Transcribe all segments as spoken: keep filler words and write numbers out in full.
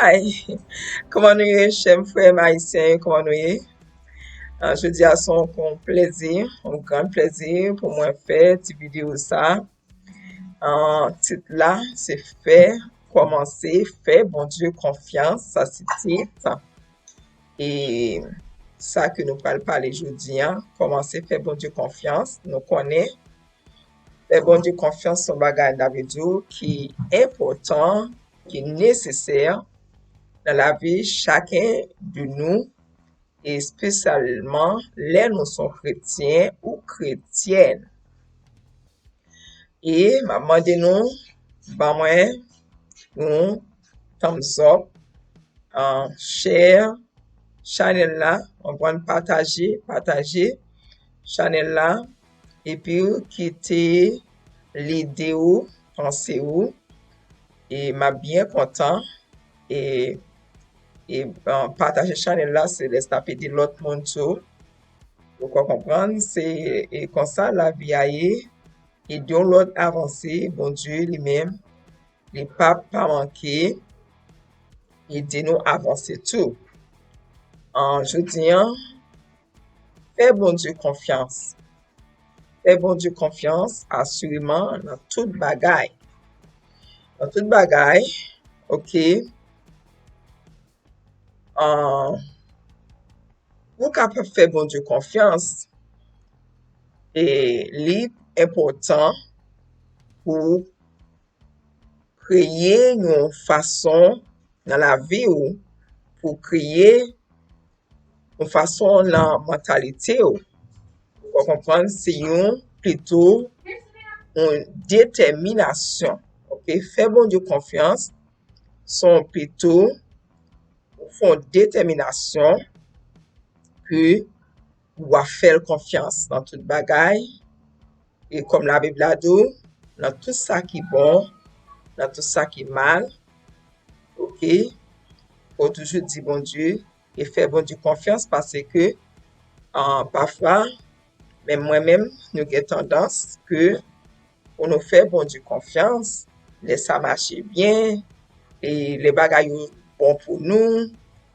Ay, kòman nou ye, chè m, frè m ayisyen yo, kòman nou ye? Ah, jodi a se yon, yon plèzi, yon gran plèzi pou mwen fè ti videyo sa. Ah, tit la, se fè, kòmanse fè Bondye konfyans, sa se tit. E sa ke nou pral pale jodi a, kòmanse fè Bondye konfyans. Nou konnen fè Bondye konfyans se yon bagay, n ta vle di, ki enpòtan, ki nesesè nan lavi chaken de nou, espesyalman lè nou se yon kretyen ou kretyèn. E m ap mande nou ban mwen yon thumbs up, ah, share chanèl la, konprann, pataje, pataje chanèl la, epi kite lide ou, panse ou, e m ap byen kontan, e, e, ah, pataje chanèl la, se lè sa ap ede lòt moun tou. Ou ka konprann, se, e konsa lavi a ye, ede yon lòt avanse, Bondye li menm, li p ap pa manke ede nou avanse tou. An, jodi a, fè Bondye konfyans. Fè Bondye konfyans, asireman, nan tout bagay. Nan tout bagay, oke. An, pou w kapab fè Bondye konfyans, e li enpòtan pou w kreye yon fason nan lavi w, pou w kreye yon fason nan mantalite w. Ou konprann, se yon, plito, yon detèminasyon. Oke, fè Bondye konfyans, se yon, plito, ou fè yon detèminasyon ke w ap fè l konfyans nan tout bagay. E kòm Labib la di w, nan tout sa ki bon, nan tout sa ki mal, oke, fò w toujou di Bondye e fè Bondye konfyans, paske, ah, pafwa, menm mwen menm, nou gen tandans ke pou nou fè Bondye konfyans, lè sa mache byen, e lè bagay yo bon pou nou,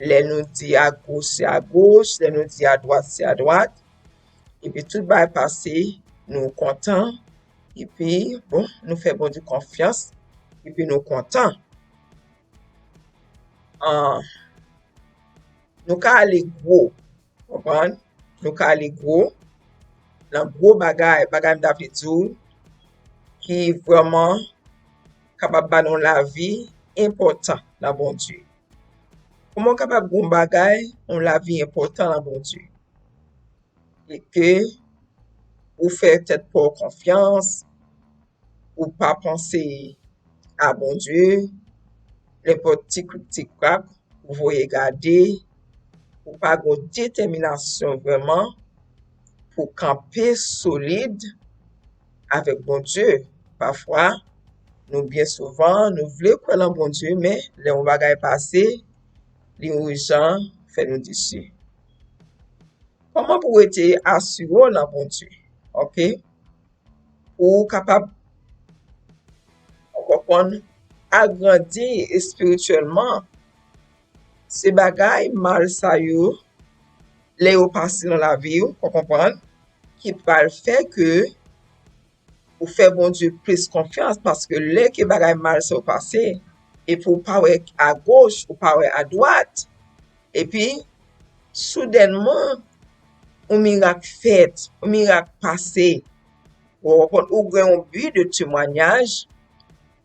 lè nou di agoch se agoch, lè nou di adwat se adwat, epi tout bagay pase, nou kontan, epi, bon, nou fè Bondye konfyans, epi nou kontan. An, nou ka ale gwo, konprann? Nou ka ale gwo, nan gwo bagay, bagay m ta vle di w, ki vrèman kapab ba nou lavi enpòtan nan Bondye. Kòman w kapab gen yon bagay, yon lavi enpòtan nan Bondye? E ke ou fè tèt pa w konfyans, ou pa panse a Bondye, nenpòt ti krik ti krak, ou voye gade, ou pa gen detèminasyon vrèman pou kanpe solid avèk Bondye. Pafwa, nou byen souvan, nou vle kwè nan Bondye, men lè yon bagay pase, li rijan fè nou desi. Kòman pou w rete asire w nan Bondye? Oke? Pou w kapab, w konprann, agrandi espirityèlman, se bagay mal sa yo, lè yo pase nan lavi w, w konprann, ki pral fè ke ou fè Bondye plis konfyans, paske lè ke bagay mal sa yo pase, epi ou pa wè agoch, ou pa wè adwat, epi soudènman, yon mirak fèt, yon mirak pase. Ou konprann, ou gen yon bi de temwayaj,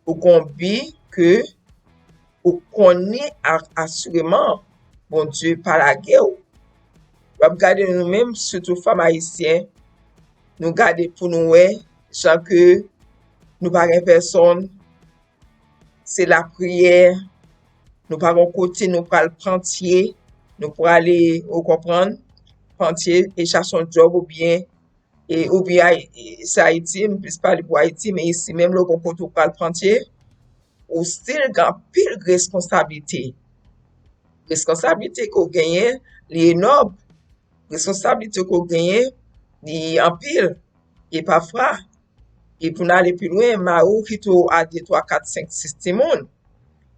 ou gen yon bi ke ou konnen a-, asireman Bondye pa lage w. W ap gade nou menm, sitou fanm ayisyen, nou gade pou nou wè, jan ke nou pa gen pèsonn, se lapriyè, nou pa gen kote nou pral pran pye, nou prale, ou konprann, pran pye e chache yon djòb oubyen, e, oubyen Ay-, e, se Ayiti, m plis pale pou Ayiti, men isi menm lè w gen kote w pral pran pye, ou still gen anpil responsablite. Responsablite ke w genyen, li enòm. Responsablite ke w genyen, li anpil. E pafwa, e pou n ale pi lwen, mari w kite w a de, twa, kat, senk, sis timoun.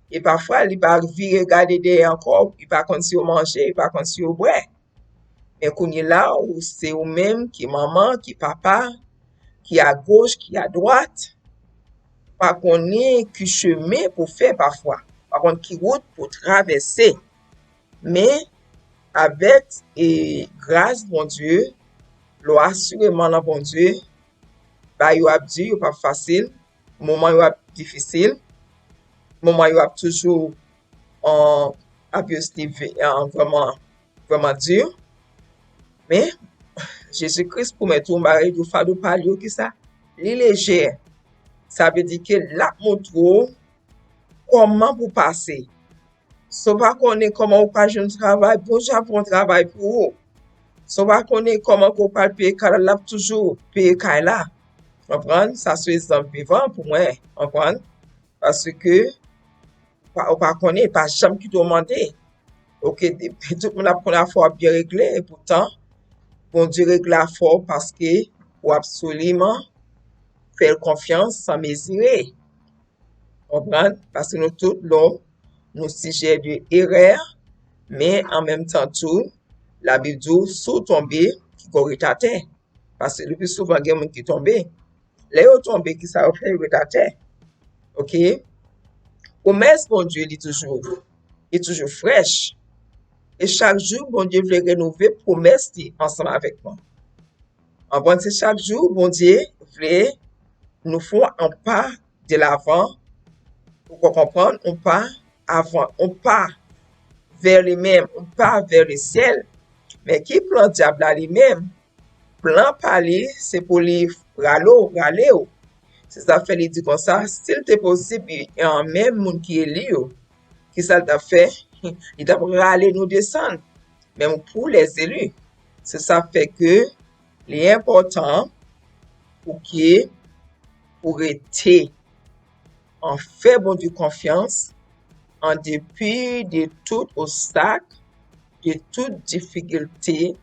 E pafwa, li pa vire gade dèyè ankò, li pa konn si yo manje, li pa konn si yo bwè. Men kounye la, ou se ou menm ki manman, ki papa, ki agoch, ki adwat, pa konnen ki chemen pou fè pafwa, pa konn ki wout pou travèse. Men, avèk e, gras Bondye, lè w asireman nan Bondye, bagay yo ap di, yo p ap fasil, moman yo ap difisil, moman yo ap toujou an, ap yo slive an vrèman, vrèman di. Men, Jezi Kris pwomèt ou yon bagay, di w fado pa li yo kisa? Li lejè. Sa vle di ke l ap montre w kòman pou pase. Si w pa konnen kòman ou pa jwenn travay, Bondye ap fè yon travay pou ou. Si w pa konnen kòman ke w pral peye kay la, l ap toujou peye kay la. Konprann? Sa se egzanp vivan pou mwen. Konprann? Paske ou pa, ou pa konnen, pa janm kite w mande. Oke, depi tout moun ap konn afè w ap byen regle, epoutan, Bondye regle afè w paske w ap soliman fè l konfyans san mezire. Konprann? Paske nou tout lòm, nou sijè de erè, men an menm tan tou, Labib di w, si w tonbe, kiko w ret atè. Paske le pli souvan, gen moun ki tonbe. Lè yo tonbe, kisa yo fè? Yo ret atè. Oke? Pwomès Bondye, li toujou, li toujou frèch. E chak jou, Bondye vle renouve pwomès li ansanm avèk nou. Konprann, se chak jou, Bondye vle nou fè yon pa de lavan, ou konprann, yon pa avan, yon pa vè li menm, yon pa vè le syèl. Men ki plan dyab la li menm? Plan pa li, se pou li rale w, rale w. Se sa fè li di konsa, si l te posib, li, an menm moun ki eli yo, kisa l t ap fè? Li t ap rale nou desann, menm pou lèzeli. Se sa fè ke li enpòtan pou ke, pou rete an fè Bondye konfyans, an depi de tout obstak, de tout difikilte,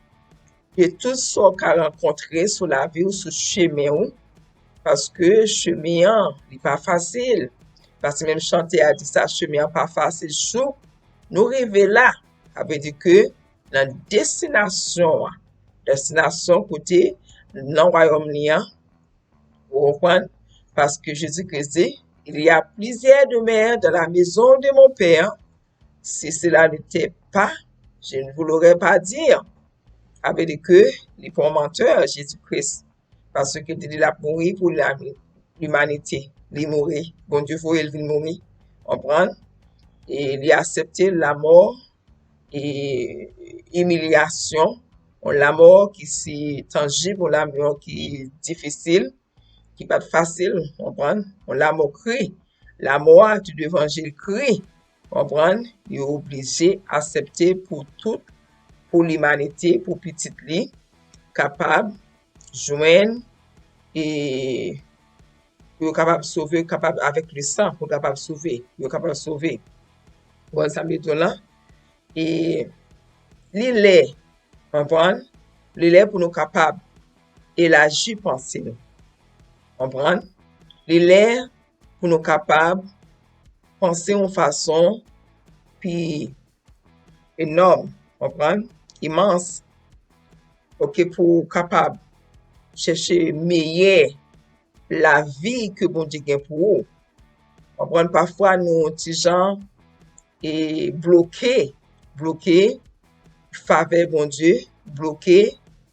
de tout sa w ka rankontre sou lavi w, sou chemen w, paske chemen an, li pa fasil. Paske menm chantè a di sa, chemen an pa fasil. Jouk nou rive la, sa vle di ke nan destinasyon an, destinasyon kote nan wayòm li an, ou konprann? Paske Jezi Kris di, il y a plusieurs demeures dans la maison de mon Père. Si cela n'était pas, je ne vous l'aurais pas dit. Sa vle di ke li pa yon mantè, Jezi Kris. Paske li te di l ap mouri pou lami-, limanite. Li mouri. Bondye voye l vin mouri. Konprann? E li aksepte lamò e imilyasyon, yon lamò ki si tanjib, yon lamò ki difisil, ki pa t fasil, konprann? Yon lamò kri. Lamò a te devan je l kri, konprann? Yo oblije aksepte pou tout, pou limanite, pou pitit li kapab jwenn e pou yo kapab sove, kapab avèk le san, pou yo kapab sove, yo kapab sove. Konprann sa m vle di w lan? E li lè, konprann? Li lè pou nou kapab elaji panse nou. Konprann? Li lè pou nou kapab panse yon fason pi enòm, konprann? Imans. Oke, pou w kapab chèche meyè lavi ke Bondye gen pou ou. Konprann, pafwa nou yon ti jan e bloke, bloke favè Bondye, bloke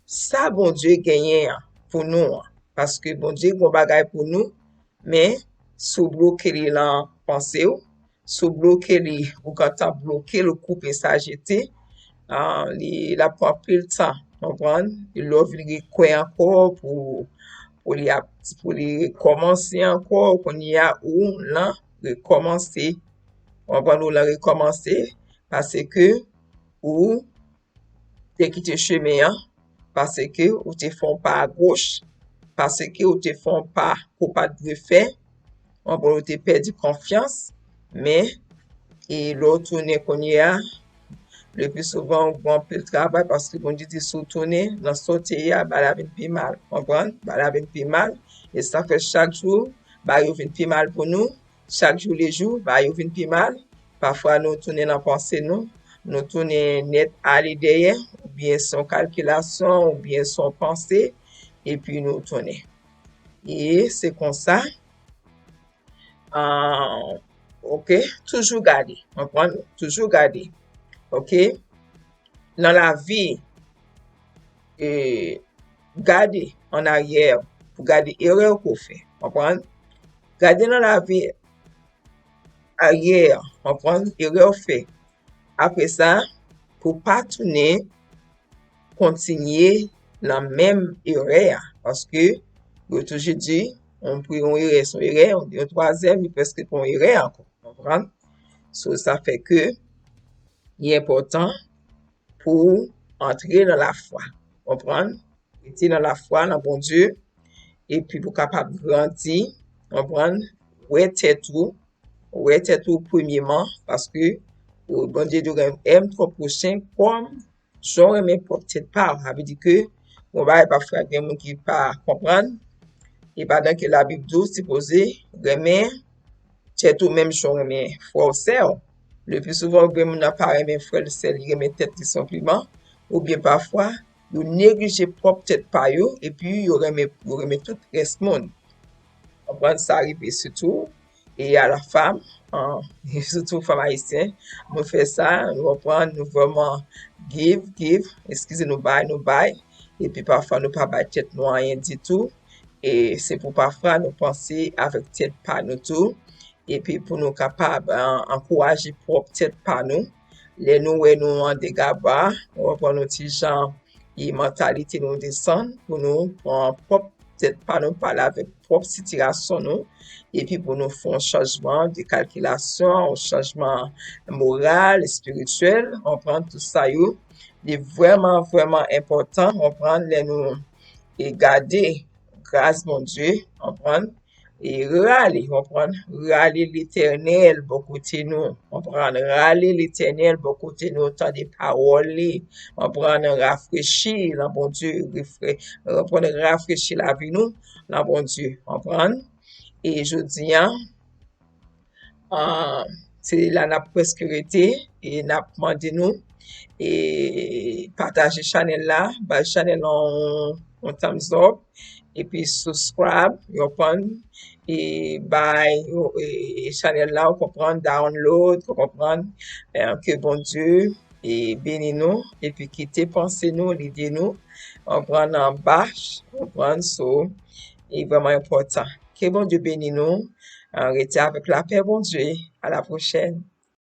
sa Bondye genyen an pou nou an. Paske Bondye gen yon bagay pou nou, men si w bloke li nan panse w, si w bloke li, ou gentan bloke l, ou koupe sa jete, ah, li, l ap pran anpil tan, konprann? E lè w vin rekwè ankò pou, pou li ap, pou li rekòmanse ankò, kounye a ou lan rekòmanse. Konprann? Ou lan rekòmanse, paske ou te kite chemen an, paske ou te fè yon pa agoch, paske ou te fè yon pa ke w pa t dwe fè, konprann, ou te pèdi konfyans, men, e lè w tounen kounye a, le pli souvan, ou gen anpil travay, paske Bondye di, si w tounen nan sa w te ye a, bagay la vin pi mal, konprann? Bagay la vin pi mal, e sa fè chak jou, bagay yo vin pi mal pou nou, chak jou le jou, bagay yo vin pi mal. Pafwa nou tounen nan panse nou, nou tounen nèt ale dèyè, oubyen se yon kalkilasyon, oubyen se yon panse, epi nou tounen. E se konsa, ah, ok, toujou gade, konprann? Toujou gade, ok? Nan lavi, e, gade an aryè pou gade erè ke w fè, konprann? Gade nan lavi aryè, konprann? Erè w fè. Apre sa, pou pa tounen kontinye nan menm erè a, paske yo toujou di, yon pri, yon erè, se yon erè, yon, yon twazyèm, li prèske pa yon erè ankò, konprann? So, sa fè ke li enpòtan pou antre nan lafwa, konprann? Rete nan lafwa, nan Bondye, epi pou kapab grandi, konprann? Wè tèt ou, wè tèt ou premyeman, paske, o, Bondye di w renmen ton pwochen kòm jan w renmen pwòp tèt pa w. Sa vle di ke, bon, bagay pafwa gen moun ki pa konprann, e pandan ke Labib di w sipoze renmen tèt ou menm jan w renmen frè w, sè w. Le pli souvan, gen moun nan pa renmen frè l, sè l, li renmen tèt li senpleman, oubyen pafwa, yo neglije pwòp tèt pa yo, epi yo renmen, yo renmen tout rès moun. Konprann? Sa rive sitou, e a la fam, an, sitou fanm ayisyen, nou fè sa, nou konprann, nou vrèman give, give, eskize nou, bay, nou bay, epi pafwa nou pa bay tèt nou anyen ditou, e se pou pafwa nou panse avèk tèt pa nou tou, epi pou nou kapab, an, ankouraje pwòp tèt pa nou. Lè nou wè nou an degaba, nou konprann, nou ti jan e mantalite nou desann, pou nou pran pwòp tèt pa nou, pale avèk pwòp sitiyasyon nou, epi pou nou fè yon chanjman de kalkilasyon, yon chanjman moral, espirityèl, konprann, tout sa yo, li vrèman, vrèman enpòtan, konprann, lè nou, e, gade gras Bondye, konprann, e rale, konprann, rale Letènèl bò kote nou, konprann, rale Letènèl bò kote nou, tande pawòl li, konprann, rafrechi nan Bondye, refre-, konprann, rafrechi lavi nou nan Bondye, konprann. E jodi a, ah, se la n ap prèske rete, e n ap mande nou, e pataje chanèl la, bay chanèl la yon, yon thumbs up, epi subscribe, w konprann, e bay, e, e chanèl la, w konprann, download, w konprann, e ke Bondye, e beni nou, epi kite panse nou, lide nou, w konprann, anba, w konprann, so, e vrèman enpòtan. Ke Bondye beni nou, e, rete avèk lapè Bondye, a la pwochèn.